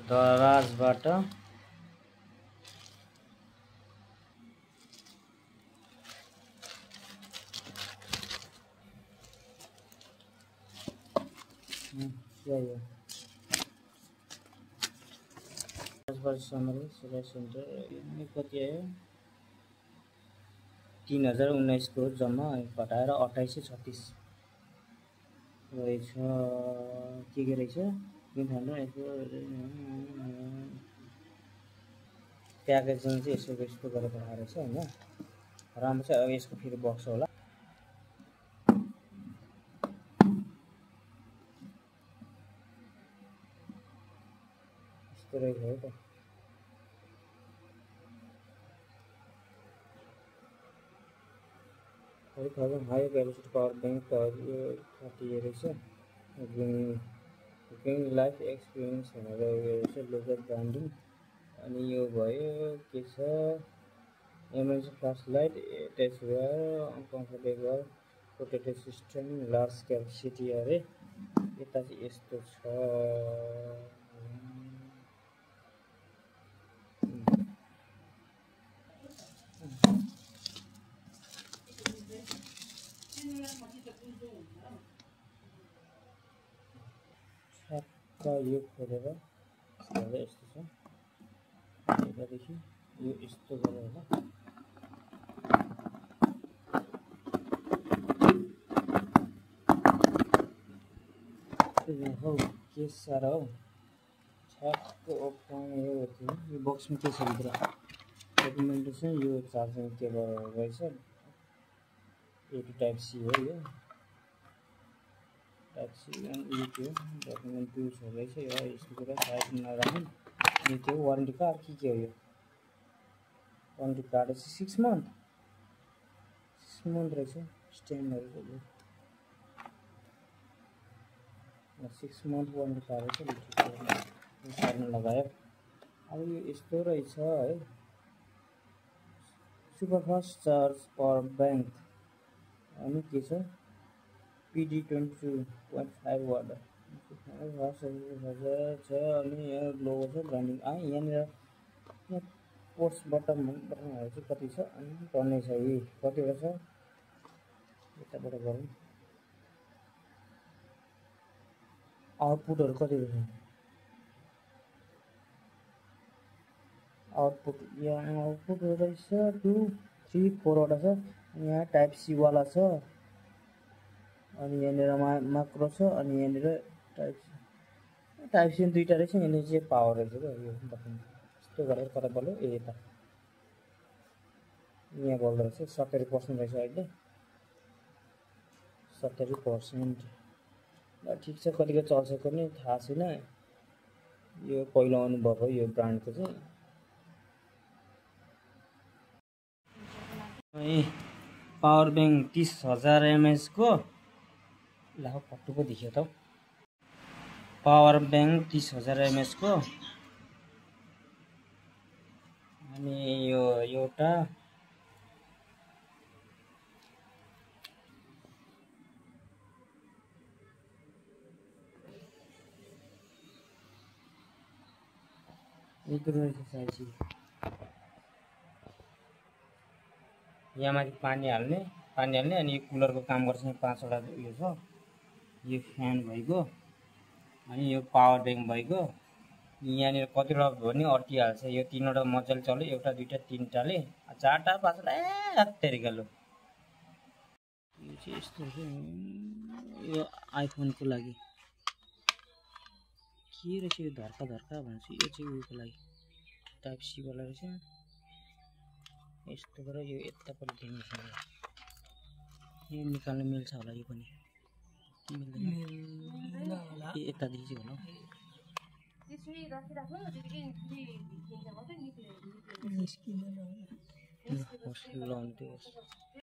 दराजबाट summary सिलाइ centre कति आयो 3019 को जम्मा घटाएर 2836 रहेछ। के रहेछ प्याकेजिङ चाहिँ यस्तो गरेर पठाएको रहेछ हैन। राम्रो छ। अब यसको फेरि बक्स होला। यस्तो रहेछ है त। हाई क्यापेसिटी पावर बैंक 30 रहेछ। ग्रीन लाइफ एक्सपिरियन्स भनेर रहेछ लोकल ब्रान्डिङ। अनि यो भयो के छ MNC flash light attach wear comfortable protective system large capacity अरे यता चाहिँ यस्तो छ। यो खोलेर यस्तो छ। यतादेखि यो यस्तो गरेर होला। हो के साह्रो हौ छ्याक्क ओपन यो बक्समा के छ भित्र डकुमेन्टेसन। यो चार्जिङ केबल रहेछ। ए टु टाइप सी हो यो टाइप सी। अनि यो त्यो डकुमेन्ट टुल्सहरू रहेछ। यो यस्तो कुरा साइडमा राख्नु। यो त्यो वारेन्टी कार्ड के हो यो वारेन्टी कार्ड 6 मन्थ रहेछ। स्ट्यान्डहरू चाहिँ 6 मन्थ वारेन्टी कार्ड रहेछ। साइडमा लगायो। अब यो यस्तो रहेछ है। सुपरफास्ट चार्ज पावर बैंक अनि के छ PD 22.5 वाट छ। अनि यहाँ लोगो छ ब्रान्डिङ। यहाँनिर पोस्ट बटनहरू चाहिँ कति छ अनि टन्नै छ। यी कतिवटा छ यताबाट गरौँ। आउटपुटहरू कति रहेछ आउटपुट यहाँ आउटपुट रहेछ 2 3 4 वटा छ। यहाँ टाइप सी वाला छ। अनि यहाँनिर माक्रो छ। अनि यहाँनिर टाइप सी दुईटा रहेछ। यहाँनिर चाहिँ पावर रहेछ क्या यो बटन यस्तो गरेर कता बल्यो यता यहाँ बल्दो रहेछ। 70% रहेछ अहिले 70%। ल ठिक छ। कतिको चल्छ पनि थाहा छैन। यो पहिलो अनुभव हो यो ब्रान्डको चाहिँ। पावर बैंक 30,000 mAh को ला पट्टु पो देखियो त। पावर बैंक 30,000 mAh को। अनि यो एउटा रहेछ साइज। यहाँ माथि पानी हाल्ने अनि यो कुलरको काम गर्छ। 5 वटा उयो छ। यो फ्यान भइगयो। अनि यो पावर बैंक भइगयो। यहाँनिर कतिवटा भयो भने अड्किहाल्छ। यो 3 वटा मजाले चल्यो। एउटा दुईटा तिनटाले 4टा 5वटा हत्तेरिका लो। यो चाहिँ यस्तो छ। यो आइफोनको लागि के रहेछ यो धर्का भन्छ। यो चाहिँ उयोको लागि टाइप सी वाला रहेछ। यस्तो गरेर यो यतापट्टि दिन्छ। यो निकाल्न मिल्छ होला। यो पनि मिल्दैन होला। यतादेखि चाहिँ होला त्यसरी राखिराख्नु त्यतिकै निस्किन्छ मात्रै निस्किँदैन होला।